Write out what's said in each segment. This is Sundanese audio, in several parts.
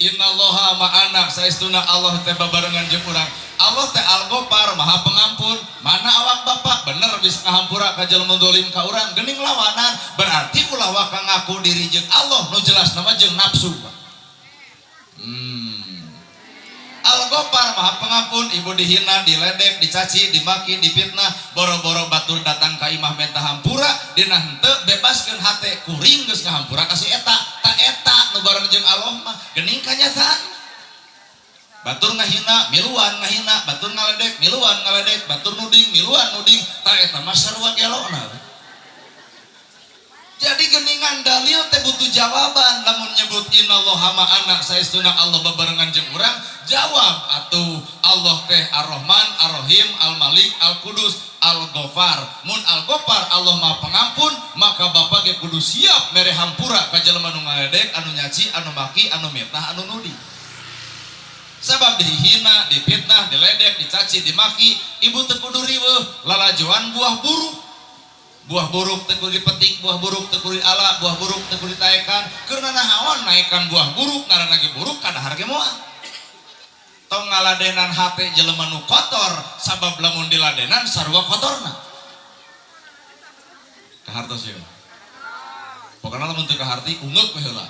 Innallaha ma'ana, saestuna Allah teh babarengan jeung urang. Allah teh Al-Ghaffar, Maha Pengampun. Mana awak bapak bener bisa ngahampura ka jelema dolim ka urang, geuning lawanan. Berarti ulah waka ngaku diri jeung Allah nu jelas nama jeung nafsu. Al-Ghaffar, Maha Pengampun. Ibu dihina, diledek, dicaci, dimaki, dipitnah, boro-boro batur datang ka imah menta hampura, dina henteu bebaskeun hate kuring geus ngahampura ka si eta. Ta eta nu bareng jeung Allah mah geuning kanyataan. Batur ngahina, miluan ngahina, batur ngaledek, miluan ngaledek, batur nuding, miluan nuding, ta eta mah sarua gelona. Jadi geningan dalil teh butuh jawaban. Lamun nyebut innallaha ma'ana, saestuna Allah babarengan jeung urang, jawab atuh Allah teh Ar-Rahman, Ar-Rahim, Al-Malik, Al-Qudus, Al-Ghaffar. Mun Al-Ghaffar Allah Maha Pengampun, maka bapak ge kudu siap mere hampura ka jelema nu ngaledek, anu nyaci, anu maki, anu mitnah, anu nuding. Sabab dihina, dipitnah, diledek, dicaci, dimaki, ibu teu kudu riweuh, lalajoan buah buruk. Buah buruk teu kudu dipetik, buah buruk teu kudu diala, buah buruk teu kudu ditaekan. Keur naon naekan buah buruk, ngaranna ge buruk kadahar ge moal. Tong ngaladenan hate jelema nu kotor, sabab lamun diladenan sarua kotorna. Kahartos ieu. Pokona lamun teu kaharti ungeuk we heula.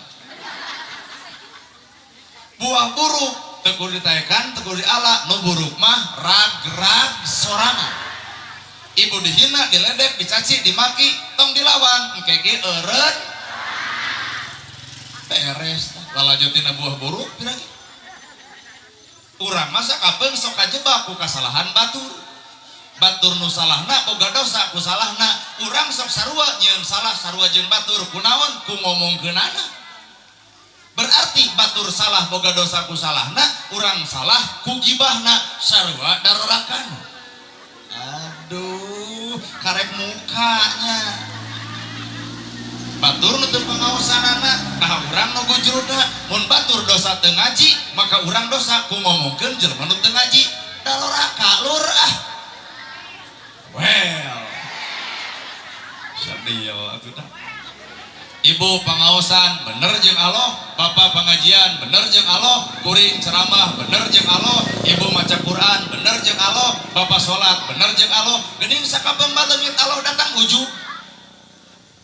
Buah buruk teu kudu ditaekan, teu kudu diala, nu buruk mah rag-rag sorangan. Ibu dihina, diledek, dicaci, dimaki, tong dilawan, engke ge eureun beres. Lalajo tina buah buruk piragi. Urang masa kapeung sok kajebak ku kasalahan batur. Batur nu salahna boga dosa ku salahna, urang sok sarua nyieun salah sarua jeung batur, kunaon ku ngomongkeunana. Berarti batur salah boga dosa ku salahna, urang salah ku gibahna, sarua darorakan. Aduh, karek mukanya. Batur nu teu pangaosanana, nah urang nu gujruna, mun batur dosa teu ngaji, maka urang dosa ku ngomongkeun jelema nu teu ngaji. Daroraka lur ah. Well. Sedih atuh dah. Ibu pangaosan bener jeung Allah, bapak pengajian bener jeung Allah, kuring ceramah bener jeung Allah, ibu maca Quran bener jeung Allah, bapak salat bener jeung Allah, geuning sakapeung leungit Allah datang ujub.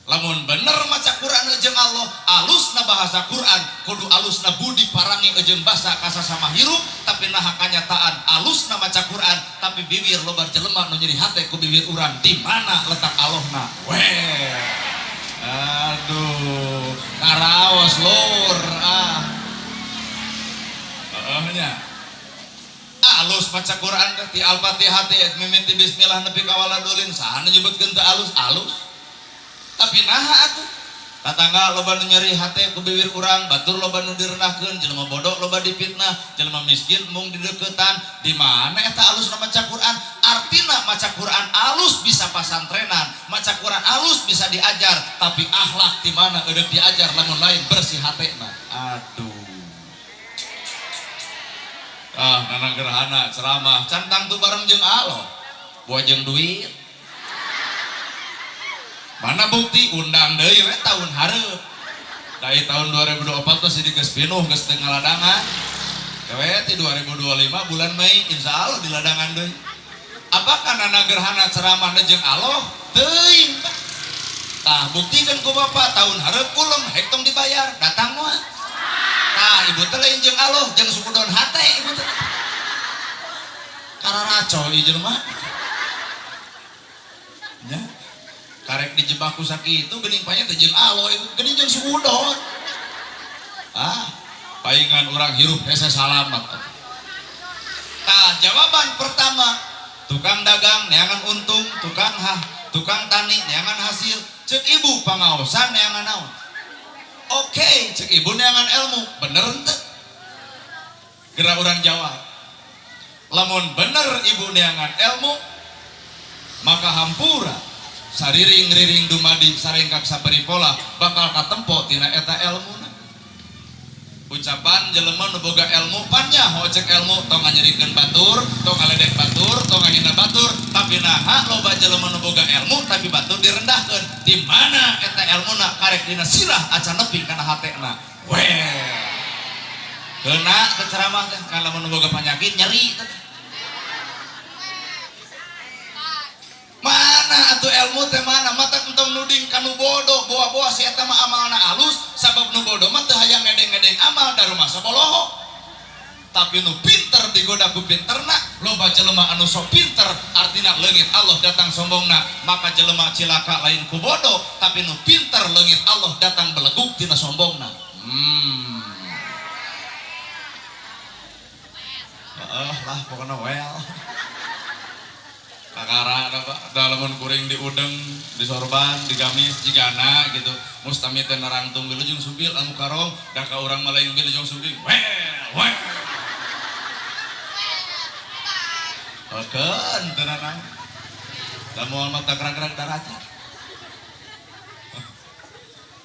Lamun bener maca Quran jeung Allah, alusna bahasa Quran, kudu alusna budi parangi jeung basa kasasama hirup, tapi naha kanyataan alusna maca Quran, tapi bibir loba jelema nu nyeri hate ku bibir urang, di mana letak Allahna? Weh. Aduh, karaos lur ah. Heeh nya. Alus maca Quran teh ti Al-Fatihah teh mimiti bismillah nepi ka waladulin, saha nu nyebutkeun teu alus? Alus. Tapi naha atuh? Tatangga loba nu nyeri hate ku bibir urang, batur loba nu direndahkeun, jelema bodoh loba dipitnah, jelema miskin mung dideukeutan. Di mana eta alusna maca Quran? Artina maca Quran alus bisa pasantrenan, maca Quran alus bisa diajar, tapi akhlak di mana eudeuk diajar lamun lain bersih hatena. Aduh. Ah, Nanang Gerhana ceramah, can tangtu bareng jeung Allah. Buah jeung duit. Mana bukti undang deui we tahun hareup. Dari tahun 2024 tuh sidik geus pinuh geus teu ngaladangan. Kewe ti 2025 bulan Mei insya Allah di ladangan deui. Apakah Nana Gerhana ceramah jeung Allah? Teuing. Tah buktikan ku bapak tahun hareup kulem hek tong dibayar, datang moal. Tah ibu teh lain jeung Allah, jeung sukudon hate ibu teh. Kararaco ieu jelema. Nya. Karek dijebak ku sakitu geuning panya teh jeung Allah itu geuning jeung sukudon. Ah, paingan urang hirup hese salamat. Tah jawaban pertama, tukang dagang neangan untung, tukang hah, tukang tani neangan hasil, cek ibu pangaosan neangan naon. Oke, cek ibu neangan ilmu, bener henteu? Geura urang jawab. Lamun bener ibu neangan ilmu, maka hampura sariring-riring dumadi sarengkak saperi pola bakal katempo tina eta elmuna. Ucapan jelema nu boga ilmu pan nyaho cek ilmu tong nganyerikeun batur, tong ngaledek batur, tong ngahina batur, tapi naha loba jelema nu boga ilmu tapi batur direndahkeun. Di mana eta elmuna karek dina sirah acan nepi kana hatena. Weh. Kena teh ceramah teh kan lamun boga penyakit nyeri teh. Mana atuh ilmu teh mana mata entong nuding kanu bodoh boa-boa si eta mah amalna alus sabab nu bodoh mah teu hayang ngedeng-ngedeng amal da rumah saboloho. Tapi nu pinter digoda ku pinterna, loba jelema anu sok pinter artina leungit Allah datang sombongna, maka jelema cilaka lain ku bodoh, tapi nu pinter leungit Allah datang beleguk tina sombongna. Heeh lah pokona well. Kakara da lamun kuring diudeng, disorban, digamis jigana gitu. Mustami teh narangtung wilujeng sumpil anu karong, da ka urang mah lain wilujeng sumpil. Well, well. Okeun teu nanaon. Da moal mata gerak-gerak darajat.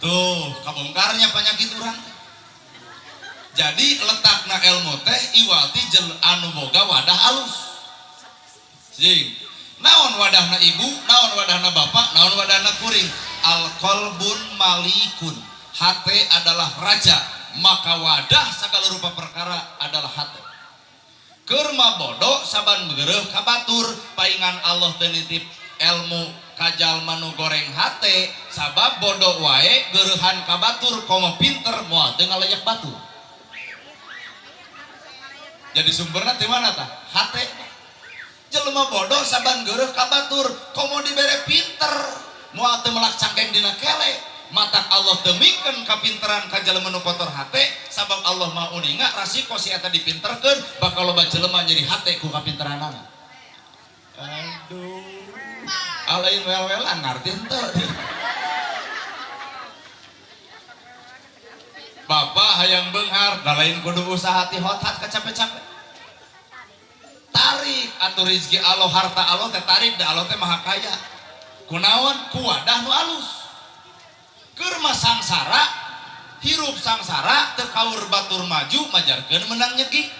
Tuh, kabongkarnya penyakit urang. Jadi letakna ilmu teh iwati anu boga wadah alus. Jing. Naon wadahna ibu, naon wadahna bapak, naon wadahna kuring. Al qalbun malikun. Hate adalah raja, maka wadah segala rupa perkara adalah hate. Keur bodoh saban geureuh ka batur, paingan Allah teu nitip ilmu ka jalma nu goreng hate, sabab bodoh wae geureuhan ka batur komo pinter moal teu ngalayak batur. Jadi sumberna ti mana tah? Hate. Jelema bodoh saban geureuh ka batur komo dibere pinter moal teu melak cangkeng dina kele. Matak Allah teu mikeun kapinteran ka jelema nu kotor hate, sabab Allah Maha uninga rasiko si eta dipinterkeun bakal loba jelema nyeri hate ku kapinteranana. Aduh, alain wel-welan ngarti henteu. Bapak hayang beunghar da lain kudu usaha ti hotat kacape-cape. Tarik atuh rezeki Allah, harta Allah teh tarik da Allah teh maha kaya. Kunaon? Ku wadah nu alus. Keur mah sangsara, hirup sangsara teu kaur batur maju majarkeun menang nyegi.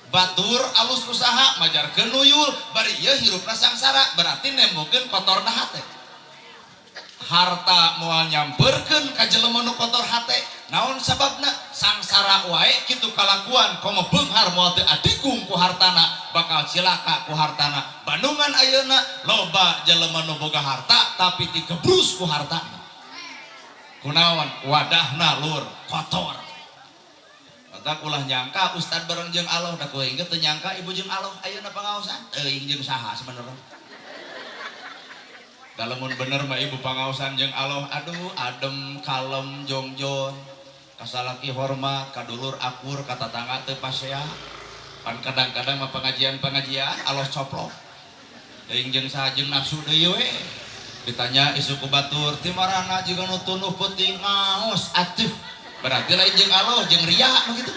Batur alus usaha majarkeun nuyul, bari ieu hirupna sangsara berarti nembokeun kotorna hate. Harta moal nyamperkeun ka jelema nu kotor hate. Naon sababna? Sangsara wae kitu kalakuan komo beunghar moal teu adigung ku hartana, bakal cilaka ku hartana. Bandungan ayeuna loba jelema nu boga harta tapi tikebrus ku hartana. Kunaon? Wadahna lur kotor. Matak ulah nyangka ustad bareng jeung Allah, da kuring ge teu nyangka ibu jeung Allah ayeuna pangaosan. Teuing jeung saha sebenarnya. Lamun bener mah ibu pangaosan jeung Allah, aduh adem kalem jongjon. Kasalaki hormat, kadulur akur, ka tatangga teu pasea. Pan kadang-kadang mah pengajian-pengajian Allah coplok. Teuing jeung saha jeung nafsu deui we. Ditanya isu ku batur, ti marana jiga nu tunduh peuting ngaos atuh. Berarti lain jeung Allah jeung ria nu kitu.